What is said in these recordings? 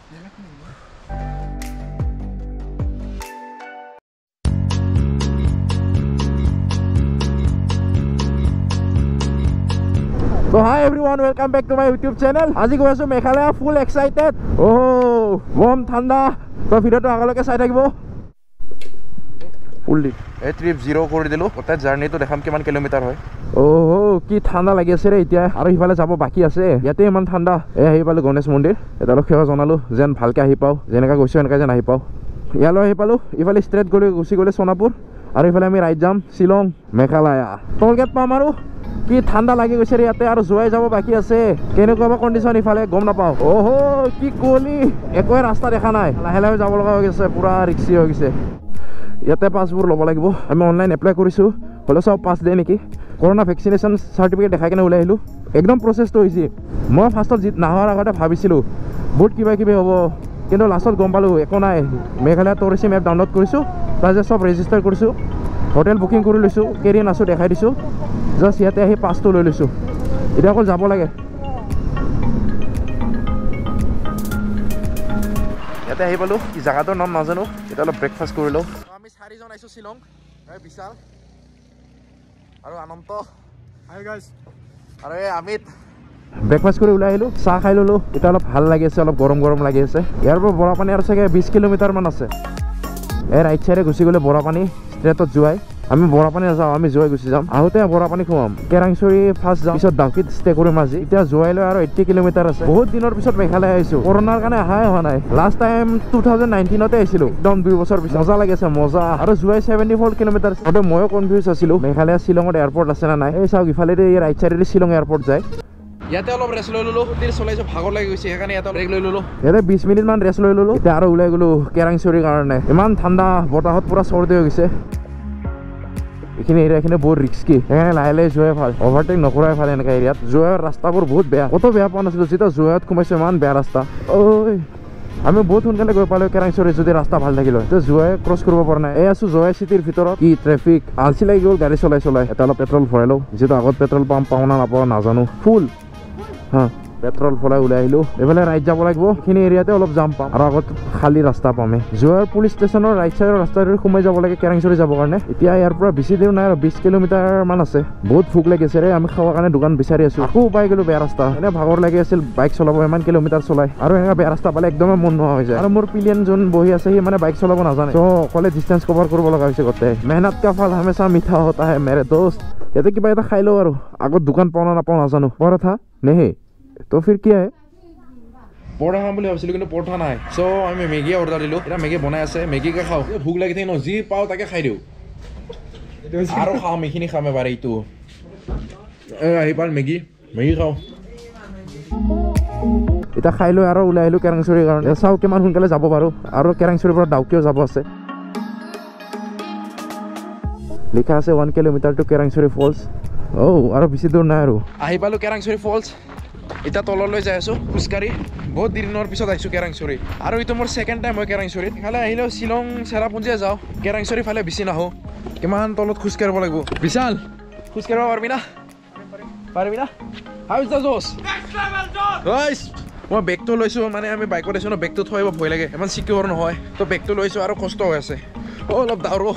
So hi everyone, welcome back to my YouTube channel. আজি গৈ আছো মেঘালয়, ফুল এক্সাইটেড। অ' বম ঠাণ্ডা। তো ভিডিঅ'টো আগলৈকে চাই থাকিব। ফুল এই ট্ৰিপ জিৰ' কৰি দিলোঁ। গোটেই জাৰ্ণিটো দেখাম কিমান কিলোমিটাৰ হয়। অ' কি ঠাণ্ডা লাগি আছে ৰে এতিয়া। আৰু সিফালে যাব বাকী আছে, ইয়াতে ইমান ঠাণ্ডা। এই আহি পালোঁ গণেশ মন্দিৰ, এটা অলপ সেৱা জনালোঁ, যেন ভালকৈ আহি পাওঁ, যেনেকৈ গৈছোঁ এনেকৈ যেন আহি পাওঁ। ইয়ালৈ আহি পালোঁ, ইফালে ষ্ট্ৰেইট গ'লে গুচি গ'লে সোণাপুৰ, আৰু ইফালে আমি ৰাইট যাম শ্বিলং মেঘালয়। টোলগেট পাম আৰু। কি ঠাণ্ডা লাগি গৈছে ৰে ইয়াতে, আৰু যোৱাই যাব বাকী আছে। কেনেকুৱা বা কণ্ডিশ্যন ইফালে গম নাপাওঁ। অহ কি কুঁৱলী, একোৱে ৰাস্তা দেখা নাই, লাহে লাহে যাব লগা হৈ গৈছে, পূৰা ৰিক্সি হৈ গৈছে। ইয়াতে পাছবোৰ ল'ব লাগিব, আমি অনলাইন এপ্লাই কৰিছোঁ, হ'লেও চাওঁ পাছ দিয়ে নেকি। কৰোণা ভেকচিনেশ্যন চাৰ্টিফিকেট দেখাই কিনে ওলাই আহিলোঁ। একদম প্ৰচেছটো হৈছে, মই ফাৰ্ষ্টত নাহোৱাৰ আগতে ভাবিছিলোঁ বহুত কিবা কিবি হ'ব, কিন্তু লাষ্টত গম পালোঁ একো নাই। মেঘালয় টুৰিজিম এপ ডাউনলোড কৰিছোঁ, তাৰপিছত চব ৰেজিষ্টাৰ কৰিছোঁ, হোটেল বুকিং কৰি লৈছোঁ, কেইদিন আছোঁ দেখাই দিছোঁ, জাষ্ট ইয়াতে আহি পাছটো লৈ লৈছোঁ। এতিয়া অকল যাব লাগে। ইয়াতে আহি পালোঁ, কি জেগাটোৰ নাম নাজানো। এতিয়া অলপ ব্ৰেকফাষ্ট কৰি লওঁ। আমি চাৰিজন আহিছোঁ শ্বিলং, এই বিশাল আৰু আনন্ত, হাই গাইজ, আৰু এই অমিত। ব্ৰেকফাষ্ট কৰি ওলাই আহিলোঁ, চাহ খাই ল'লোঁ। এতিয়া অলপ ভাল লাগি আছে, অলপ গৰম গৰম লাগি আছে। ইয়াৰ পৰা বৰাপানী আৰু চাগে 20 কিলোমিটাৰমান আছে। এই ৰাইট চাইডে গুচি গ'লে বৰাপানী, ষ্ট্ৰেটত যোৱাই। আমি বৰাপানী নাযাওঁ, আমি জোৱাই গুচি যাম। আহোঁতে বৰাপানী খুৱাম, কেৰাংচুৰি ফাৰ্ষ্ট যাম, পিছত ডাউকিত ষ্টে কৰিম আজি। এতিয়া জোৱাইলৈ আৰু 80 কিলোমিটাৰ আছে। বহুত দিনৰ পিছত মেঘালয় আহিছোঁ, কৰোণাৰ কাৰণে অহাই হোৱা নাই। লাষ্ট টাইম 2019তে আহিছিলোঁ, একদম 2 বছৰ পিছত। মজা লাগিছে, মজা। আৰু জোৱাই 74 কিলোমিটাৰ। ময়ো কনফিউজ আছিলোঁ, মেঘালয় শ্বিলঙত এয়াৰপৰ্ট আছে নে নাই। এই চাওক, ইফালেদি ৰাইট চাইডেদি শ্বিলং এয়াৰপৰ্ট যায়। ইয়াতে অলপ ৰেষ্ট লৈ ল'লোঁ, চলাইছোঁ ভাগৰ লাগি গৈছে, সেইকাৰণে ইয়াতে ব্ৰেক লৈ ল'লোঁ। ইয়াতে 20 মিনিটমান ৰেষ্ট লৈ ল'লোঁ। এতিয়া আৰু ওলাই গ'লোঁ কেৰাংচুৰিৰ কাৰণে। ইমান ঠাণ্ডা, বতাহত পূৰা চৰ্দি হৈ গৈছে। এইখিনি এৰিয়াখিনি বহুত ৰিস্কি, সেইকাৰণে লাহে লাহে যোৱাই ভাল, অভাৰটেক নকৰাই ভাল। এনেকুৱা এৰিয়াত যোৱাৰ ৰাস্তাবোৰ বহুত বেয়া। ক'তো বেয়া পোৱা নাছিলোঁ, যেতিয়া যোৱাত সোমাইছোঁ ইমান বেয়া ৰাস্তা। ঐ আমি বহুত সোনকালে গৈ পালোঁ কেৰাংচুৰি, যদি ৰাস্তা ভাল থাকিল হয়। যোৱাই ক্ৰছ কৰিব পৰা নাই। এই আছোঁ যোৱাই চিটিৰ ভিতৰত, কি ট্ৰেফিক, আলচি লাগি গ'ল গাড়ী চলাই চলাই। এটা অলপ পেট্ৰল ভৰাই লওঁ, যিহেতু আগত পেট্ৰল পাম্প পাওঁ না নাপাওঁ নাজানো। ফুল হা পেট্ৰল ভৰাই ওলাই আহিলোঁ। এইফালে ৰাইট যাব লাগিব, এইখিনি এৰিয়াতে অলপ জাম পাম আৰু আগত খালী ৰাস্তা পামেই। যোৱাৰ পুলিচ ষ্টেচনৰ ৰাইট চাইডৰ ৰাস্তাটোৰে সোমাই যাব লাগে কেৰাংচুৰি যাবৰ কাৰণে। এতিয়া ইয়াৰ পৰা বেছি দূৰ নাই আৰু 20 কিলোমিটাৰমান আছে। বহুত ভোক লাগিছে ৰে, আমি খাবৰ কাৰণে দোকান বিচাৰি আছোঁ। আকৌ পাই গ'লোঁ বেয়া ৰাস্তা। এনে ভাগৰ লাগি আছিল বাইক চলাব, ইমান কিলোমিটাৰ চলাই, আৰু এনেকুৱা বেয়া ৰাস্তা পালে একদমেই মন নোহোৱা হৈ যায়। আৰু মোৰ পিলিয়ন যোন বহি আছে, সি মানে বাইক চলাব নাজানে, চ' অকলে ডিষ্টেঞ্চ কভাৰ কৰিব লগা হৈছে গোটেই। মেহনত কা ফল হামেশা মিঠা হোতা হে মেৰে দোস্ত। ইয়াতে কিবা এটা খাই লওঁ আৰু, আগত দোকান পাওঁ না নাপাওঁ নাজানো। পৰঠা নেহে তো ফিৰ কি আহে? পৰঠা খাম বুলি ভাবিছিলোঁ, কিন্তু পৰঠা নাই। চ' আমি মেগী অৰ্ডাৰ দিলোঁ, এতিয়া মেগী বনাই আছে, মেগীকে খাওঁ। ভোক লাগি থাকে ন, যি পাওঁ তাকে খাই দিওঁ আৰু খাম, এইখিনি খাম এবাৰ। এইটো আহি পাল মেগী, মেগী খাওঁ। এতিয়া খাই লৈ আৰু ওলাই আহিলোঁ কেৰাংচুৰিৰ কাৰণে। চাওঁ কিমান সোনকালে যাব পাৰোঁ। আৰু কেৰাংচুৰিৰ পৰা ডাউকিও যাব আছে। লিখা আছে 1 কিলোমিটাৰ টু কেৰাংচুৰি ফলছ। অ' আৰু বেছি দূৰ নাই আৰু। আহি পালোঁ কেৰাংচুৰি ফলছ। এতিয়া তললৈ যাই আছোঁ খোজকাঢ়ি। বহুত দিনৰ পিছত আহিছোঁ কেৰাংচুৰি, আৰু এইটো মোৰ ছেকেণ্ড টাইম হয় কেৰাংচুৰিত। ইফালে আহিলেও শ্বিলং চেৰাপুঞ্জীয়ে যাওঁ, কেৰাংচুৰি ফালে বেছি নাহোঁ। কিমান তলত খোজকাঢ়িব লাগিব। বিশাল খোজকাঢ়িব পাৰিবি না? পাৰিবি না? How is the josh? মই বেগটো লৈছোঁ, মানে আমি বাইকত আহিছোঁ ন, বেগটো থৈ আহিব ভয় লাগে, ইমান চিকিউৰ নহয়। তো বেগটো লৈছোঁ আৰু কষ্ট হৈ আছে। অ' অলপ দৌৰো,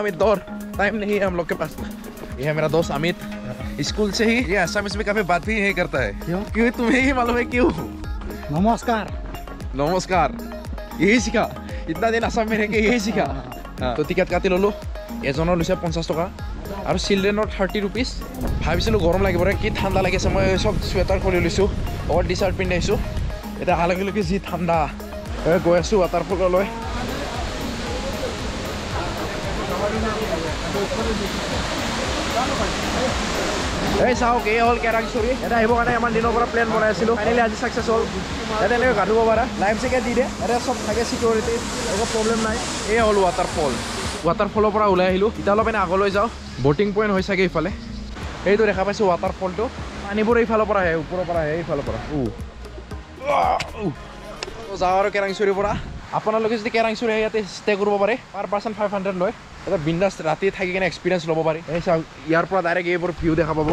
আমি দৌৰ, टाइम नहीं है हम लोग के पास। ये है मेरा दोस्त अमित, स्कूल से ही। ये असमिस में काफी बात भी नहीं करता है। क्यों? क्यों तुम्हें ही मालूम है क्यों? नमस्कार। नमस्कार, यही सीखा इतना दिन असम में रह के, यही सीखा। तो टिकट কাটি ল'লোঁ, এজনৰ লৈছে 50 টকা আৰু চিলড্ৰেনৰ 30 ৰুপিজ। ভাবিছিলোঁ গৰম লাগিব ৰে, কি ঠাণ্ডা লাগিছে। মই চব চুৱেটাৰ খুলি লৈছোঁ, অকল টি চাৰ্ট পিন্ধি আহিছোঁ। এতিয়া অহাৰ লগে লগে যি ঠাণ্ডা। গৈ আছোঁ ৱাটাৰফললৈ। এই চাওক, এই হ'ল কেৰাংচুৰি। ইয়াতে আহিবৰ কাৰণে ইমান দিনৰ পৰা প্লেন বনাই আছিলোঁ, ফাইনেলি আজি ছাকচেছ হ'ল। ইয়াতে এনেকৈ গা ধুব পাৰা, লাইফ জেকেট দি দিয়ে, ইয়াতে চব থাকে, চিকিউৰিটি, একো প্ৰব্লেম নাই। এই হ'ল ৱাটাৰফল। ৱাটাৰফলৰ পৰা ওলাই আহিলোঁ, এতিয়া অলপ এনে আগলৈ যাওঁ। বটিং পইণ্ট হৈ চাগে ইফালে। এইটো দেখা পাইছোঁ ৱাটাৰফলটো। পানীবোৰ এইফালৰ পৰা আহে, ওপৰৰ পৰা আহে, এইফালৰ পৰা। যাওঁ আৰু কেৰাংচুৰিৰ পৰা। আপোনালোকে যদি কেৰাংচুৰি আহে, ইয়াতে ষ্টে কৰিব পাৰে। পাৰ পাৰ্চন 500 লয়। এটা বিন্দাছ ৰাতি থাকি কিনে এক্সপিৰিয়েঞ্চ ল'ব পাৰি। এই চাওক, ইয়াৰ পৰা ডাইৰেক্ট এইবোৰ ভিউ দেখা পাব।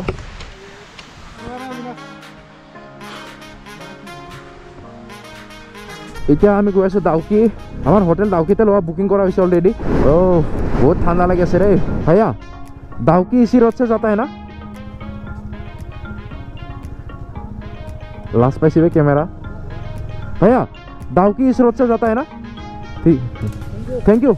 এতিয়া আমি গৈ আছোঁ ডাউকি। আমাৰ হোটেল ডাউকিতে লোৱা বুকিং কৰা হৈছে অলৰেডি। অ' বহুত ঠাণ্ডা লাগি আছে ৰে। ভাইয়া ডাউকি ইচি ৰোড চে যাতা है ना? लास्ट पाइছি বে कैमरा। भैया दाउकी इस रोड से जाता है ना? ठीक, thank you.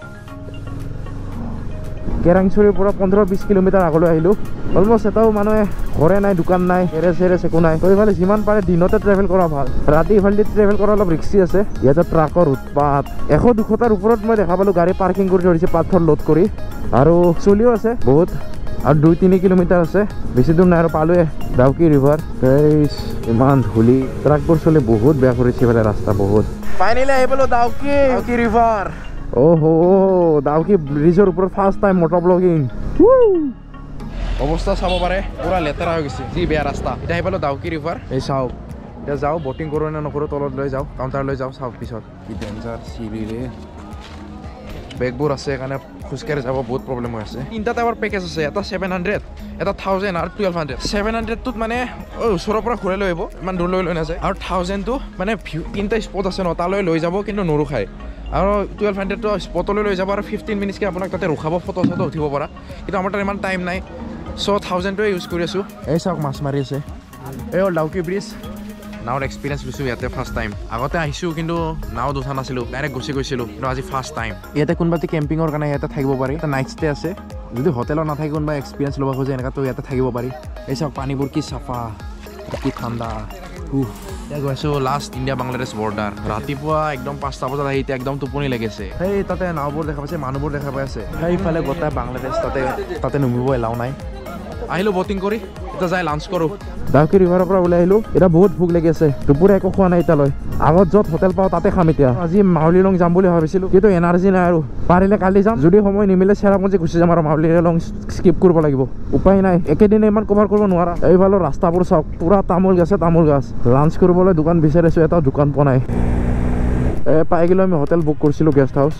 কেৰাংচুৰিৰ পৰা 15-20 কিলোমিটাৰ আগলৈ আহিলোঁ। অলমষ্ট এটাও মানুহে ঘৰে নাই, দোকান নাই, গেৰেজ চেৰেজ একো নাই। তো এইফালে যিমান পাৰে দিনতে ট্ৰেভেল কৰা ভাল, ৰাতি ইফালেদি ট্ৰেভেল কৰা অলপ ৰিক্সি আছে। ইয়াতে ট্ৰাকৰ উৎপাত, 100-200টাৰ ওপৰত মই দেখা পালোঁ গাড়ী পাৰ্কিং কৰি ধৰিছে পাথৰ লোড কৰি। আৰু চলিও আছে বহুত, আৰু 2-3 কিলোমিটাৰ আছে, বেছি দূৰ নাই আৰু পালোৱে ডাউকি ৰিভাৰ। ইমান ধূলি, ট্ৰাকবোৰ চলি বহুত বেয়া কৰিছে এইফালে ৰাস্তা বহুত। ফাইনেলি আহি পালোঁ ডাউকি ৰিভাৰ। অ' ডাউকি ব্ৰিজৰ ওপৰত ফাৰ্ষ্ট টাইম মটৰ ব্লগিং। অৱস্থা চাব পাৰে, পূৰা লেতেৰা হৈ গৈছে, যি বেয়া ৰাস্তা। এতিয়া আহি পালোঁ ডাউকি ৰিভাৰ। এই চাওক, এতিয়া যাওঁ বটিং কৰোঁ নে নকৰোঁ, তলত লৈ যাওঁ, কাউণ্টাৰ লৈ যাওঁ, চাওক পিছত কি ডেঞ্জাৰ চিৰিৰে। বেগবোৰ আছে সেইকাৰণে খোজকাঢ়ি যাব বহুত প্ৰব্লেম হৈ আছে। তিনিটা টাইপৰ পেকেজ আছে, এটা 700, এটা 1000 আৰু 1200। 700টোত মানে ওচৰৰ পৰা ঘূৰাই লৈ আহিব, ইমান দূৰলৈ লৈ নাযায়। আৰু 1000টো মানে তিনিটা স্পট আছে ন, তালৈ লৈ যাব কিন্তু নৰখায়। আৰু 1200টো স্পটলৈ লৈ যাব আৰু 15 মিনিটছকৈ আপোনাক তাতে ৰখাব, ফটো চটো উঠিব পৰা। কিন্তু আমাৰ তাত ইমান টাইম নাই, চ' 1000টোৱে ইউজ কৰি আছোঁ। এই চাওক মাছ মাৰি আছে। এই হ'ল ডাউকি ব্ৰিজ। নাৱৰ এক্সপিৰিয়েঞ্চ লৈছোঁ ইয়াতে ফাৰ্ষ্ট টাইম। আগতে আহিছোঁ কিন্তু নাৱত উঠা নাছিলোঁ, ডাইৰেক্ট গুচি গৈছিলোঁ, কিন্তু আজি ফাৰ্ষ্ট টাইম। ইয়াতে কোনোবা কেম্পিঙৰ কাৰণে ইয়াতে থাকিব পাৰি, এটা নাইট ষ্টে আছে। যদি হোটেলত নাথাকি কোনোবা এক্সপিৰিয়েঞ্চ ল'ব খোজে এনেকুৱাতো ইয়াতে থাকিব পাৰি। এই চাওক পানীবোৰ কি চাফা, কি ঠাণ্ডা। এতিয়া গৈ আছোঁ লাষ্ট ইণ্ডিয়া বাংলাদেশ বৰ্ডাৰ। ৰাতিপুৱা একদম 5টা বজাত আহি এতিয়া একদম টোপনি লাগিছে। সেই তাতে নাওবোৰ দেখা পাইছে, মানুহবোৰ দেখা পাই আছে। সেইফালে গোটেই বাংলাদেশ, তাতে নুমিব এলাও নাই। আহিলোঁ বটিং কৰি, এতিয়া যাই লাঞ্চ কৰোঁ। ডাউকি ৰিভাৰৰ পৰা ওলাই আহিলোঁ, এতিয়া বহুত ভোক লাগি আছে, দুপৰীয়া একো খোৱা নাই এতিয়ালৈ। আগত য'ত হোটেল পাওঁ তাতে খাম। এতিয়া আজি মাউলিলং যাম বুলি ভাবিছিলোঁ, কিন্তু এনাৰ্জি নাই আৰু। পাৰিলে কালি যাম, যদি সময় নিমিলে চেৰাপুঞ্জী গুচি যাম আৰু মাউলিলং স্কিপ কৰিব লাগিব, উপায় নাই। একেদিনে ইমান কভাৰ কৰিব নোৱাৰা। এইফালৰ ৰাস্তাবোৰ চাওক, পূৰা তামোল গাছে তামোল গাছ। লাঞ্চ কৰিবলৈ দোকান বিচাৰিছোঁ, এটা দোকান পোৱা নাই। এই পাই গ'লোঁ আমি হোটেল বুক কৰিছিলোঁ, গেষ্ট হাউচ।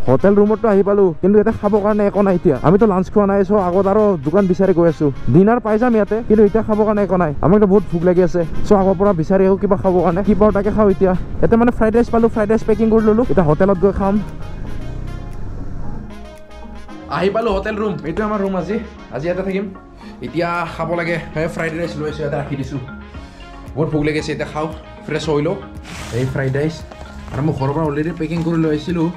হোটেল ৰুমততো আহি পালোঁ, কিন্তু ইয়াতে খাবৰ কাৰণে একো নাই। এতিয়া আমিতো লাঞ্চ খোৱা নাই, চ' আগত আৰু দোকান বিচাৰি গৈ আছোঁ। ডিনাৰ পাই যাম ইয়াতে, কিন্তু এতিয়া খাবৰ কাৰণে একো নাই। আমাকতো বহুত ভোক লাগি আছে, চ' আগৰ পৰা বিচাৰি আহোঁ কিবা খাবৰ কাৰণে, কি পাওঁ তাকে খাওঁ। এতিয়া ইয়াতে মানে ফ্ৰাইড ৰাইচ পালোঁ, ফ্ৰাইড ৰাইচ পেকিং কৰি ল'লোঁ, এতিয়া হোটেলত গৈ খাম। আহি পালোঁ হোটেল ৰুম, এইটো আমাৰ ৰুম। আজি আজি ইয়াতে থাকিম। এতিয়া খাব লাগে, সেই ফ্ৰাইড ৰাইচ লৈ আছোঁ, ইয়াতে ৰাখি দিছোঁ। বহুত ভোক লাগিছে, এতিয়া খাওঁ, ফ্ৰেছ হৈ লওঁ। এই ফ্ৰাইড ৰাইচ আৰু মই ঘৰৰ পৰা অলৰেডি পেকিং কৰি লৈ আহিছিলোঁ,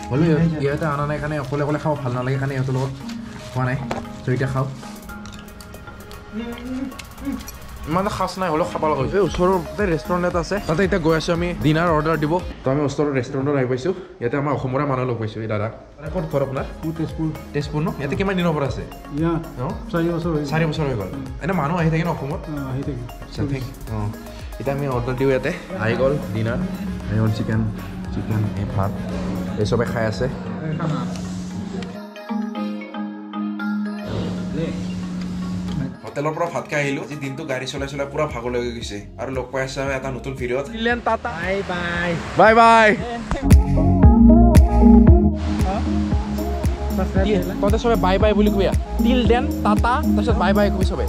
হ'লেও ইয়াতে অনা নাই কাৰণে অকলে অকলে খাব ভাল নালাগে কাৰণে ইহঁতৰ লগত খোৱা নাই। চ' এতিয়া খাওঁ, ইমান সাজ নাই হ'লেও খাব লগা হৈছে। ওচৰতে ৰেষ্টুৰেণ্ট এটা আছে, তাতে এতিয়া গৈ আছোঁ আমি ডিনাৰ অৰ্ডাৰ দিব। তো আমি ওচৰৰ ৰেষ্টুৰেণ্টত আহি পাইছোঁ, ইয়াতে আমাৰ অসমৰে মানুহ লগ পাইছোঁ। এই দাদা ক'ত ঘৰ আপোনাৰ? তেজপুৰ। তেজপুৰ ন? ইয়াতে কিমান দিনৰ পৰা আছে? 4 বছৰ হৈ গ'ল। এনে মানুহ আহি থাকে ন অসমত? আহি থাকে। আচ্ছা, ঠিক। অঁ, এতিয়া আমি অৰ্ডাৰ দিওঁ। ইয়াতে আহি গ'ল ডিনাৰ, আহি গ'ল চিকেন, চিকেন এই ভাত, এই চবে খাই আছে। হোটেলৰ পৰা ভাত খাই আহিলোঁ। আজি দিনটো গাড়ী চলাই চলাই পুৰা ভাগৰ লাগি গৈছে। আৰু লগ পাই আছোঁ এটা নতুন ভিডিঅ'ত। Tata, bye bye, bye bye. তহঁতে চবে বাই বাই বুলি কবি, টিল then Tata, তাৰপিছত বাই বাই কবি চবে।